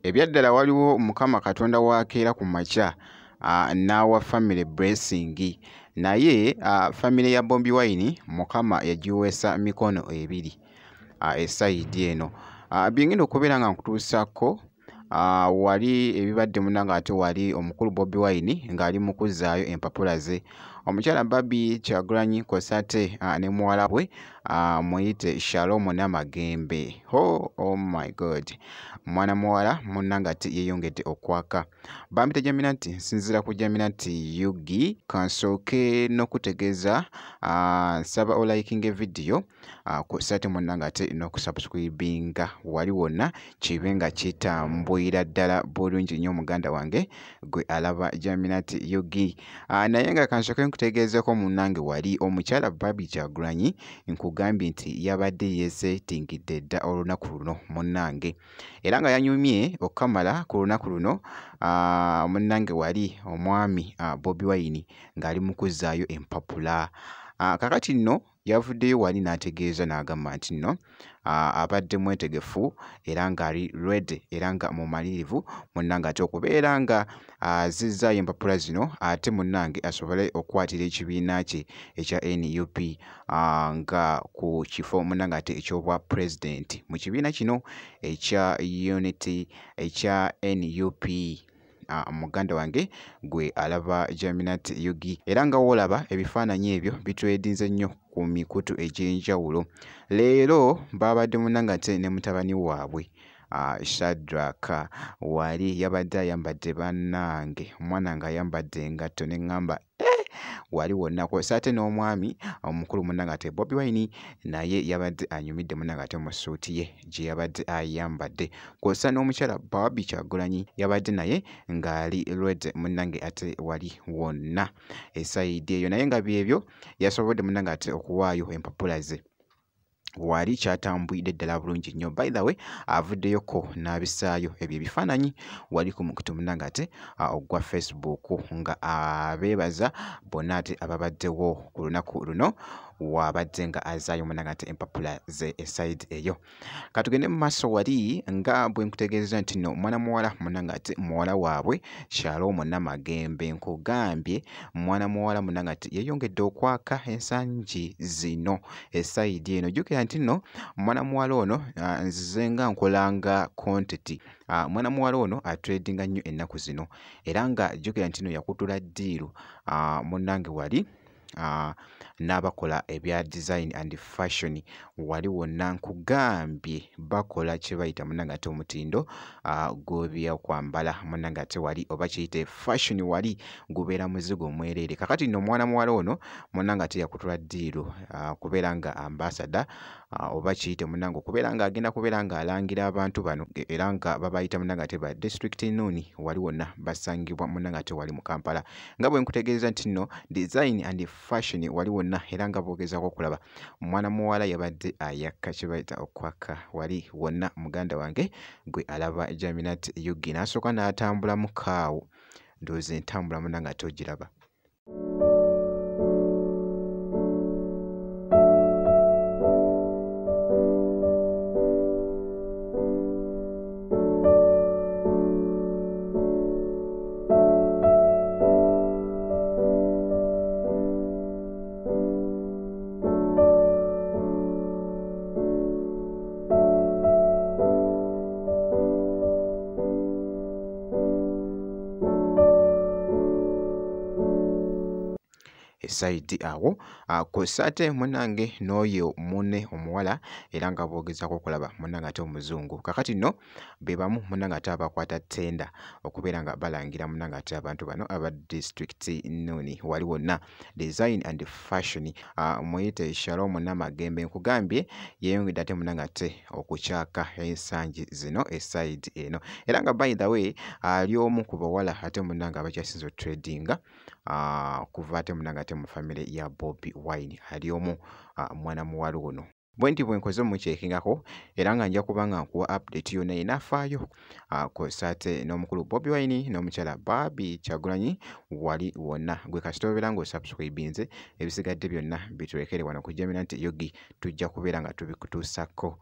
Ebyaddala waliwo Mukama Katonda w'akeera ku makya n'awa family blessing, naye family ya Bobi Wine Mukama yagiweesa mikono ebiri esayidi eno. Bye ngenda okubeera nga nkutuusaako wali ebibadde munnange ate wali omukulu Bobi Wine ng'ali mu kuzzaayo empapula ze. Omukyala Barbie Kyagulanyi kw'ossa ate ne muwala we muyite Shalom Namagembe. Oh my God! Mwana muwala munnange ate yeeyongedde okwaka. Bampita Jaminati, nsinziira ku Jaminati UG. Kansooke n'okutegeeza nsaba olikinga evidiyo kw'ossa ate munnange ate n'okusubscribinga wali wonna kibe nga kitambulira ddala bulungi nnyo muganda wange gwe alaba Jaminati UG. Naye nga kansooke nkutegeezeeko munnange wali omukyala Barbie Kyagulanyi nkugambye nti yabadde yeeseetingidde dda olunaku luno munnange, era nga yanyumye okukamala ku lunaku luno munnange wali omwami Bobi Wine ng'ali mu kuzzaayo empapula. Kaakati nno yavuddeyo wali n'ategeeza n'agamba nti nno abadde mwetegefu era ng'ali ready era nga mumalirivu munnange ate okubeera nga azizzaayo empapula zino ate munnange asobole okukwatira ekibiina kye ekya NUP nga ku kifo munnange ate eky'obwa pulezidenti mu kibiina kino ekya Unity ekya NUP. Muganda wange gwe alaba Jaminati UG, era nga w'olaba ebifaananyi ebyo bitwedinze nnyo ku mikutu egy'enjawulo. Leero baabadde munnange ate ne mutabani waabwe Shadrack wali yabadde ayambadde bannange, omwana ng'ayambadde engatto ne ŋŋamba wali wonna kw'ossa ate n'omwami omukulu munnange ate Bobi Wine naye yabadde anyumidde munnange ate mu ssuuti ye gye yabadde ayambadde, kw'ossa n'omukyala Barbie Kyagulanyi yabadde naye ng'ali ready munnange ate wali wonna esayidi eyo, naye nga byebyo yasobodde munnange ate okuwaayo empapula ze. Wali kyatambulidde ddala bulungi nnyo. By the way, avuddeyoko n'abissaayo ebyo ebifaananyi wali ku mukutu munnange ate ogwa Facebook nga abeebaza bonna ate ababaddewo ku lunaku luno wabadde nga azaayo munnange ate empapula ze esayidi eyo. Katugende mu maaso wali nga bwe nkutegeeza nti nno mwana muwala munnange ate muwala waabwe Shalom Namagembe nkugambye mwana muwala munnange ate yeeyongedde okwaka ensangi zino esayidi eno. Jjukira nti nno mwana muwala ono nzize nga nkolanga content. Mwana muwala ono atradinga nnyo ennaku zino, era nga jjukira nti nno yakutula ddiiru munnange wali n'abakola ebya design and fashion wali wonna nkugambye bakola kye bayita munnange ate omutindo gw'ebyokwambala munnange ate wali oba kiyite fashion wali gubeera muzigo mwereere. Kakati nno omwana muwala ono munnange ate yakutula ddiiru kubeera nga ambassador oba kiyite munnange okubeera nga agenda kubeera ng'alangira abantu bano, era nga babayita munnange ate ba district Noon wali wonna basangibwa munnange ate wali mu Kampala. Nga bwe nkutegeeza nti nno design and fashion wali wonna era nga bw'ogezaako okulaba mwana muwala yabadde ayaka kye bayita okwaka wali wonna muganda wange gwe alaba Jaminati UG n'asooka n'atambulamu kaawo, ndowooza entambula munnange ate ogiraba. Esayidi awo kw'ossa ate munnange n'oyo munne omuwala era nga bw'ogezaako okulaba munnange ate omuzungu. Kaakati nno be bamu munnange ate abakwata ttenda okubeera nga balangira munnange ate abantu bano aba district Noon wali wonna design and fashion. Muyite Shalom Namagembe nkugambye yeeyongedde ate munnange ate okukyaka ensangi zino esayidi eno, era nga by the way ali omu ku bawala ate munnange abakyasinze otradinga kuva ate munnange ate mu family ya Bobi Wine ali omu mwana muwala ono. Bwe nti bwe nkoze mukyekingako era nga nja kuba nga nkuwa update yonna enaafaayo kw'ossa ate n'omukulu Bobi Wine n'omukyala Barbie Kyagulanyi wali wonna. Gwe kasita obeera ng'osubscribinze ebisigadde byonna bitulekere wano ku Jaminati UG, tujja kubeera nga tubikutuusako.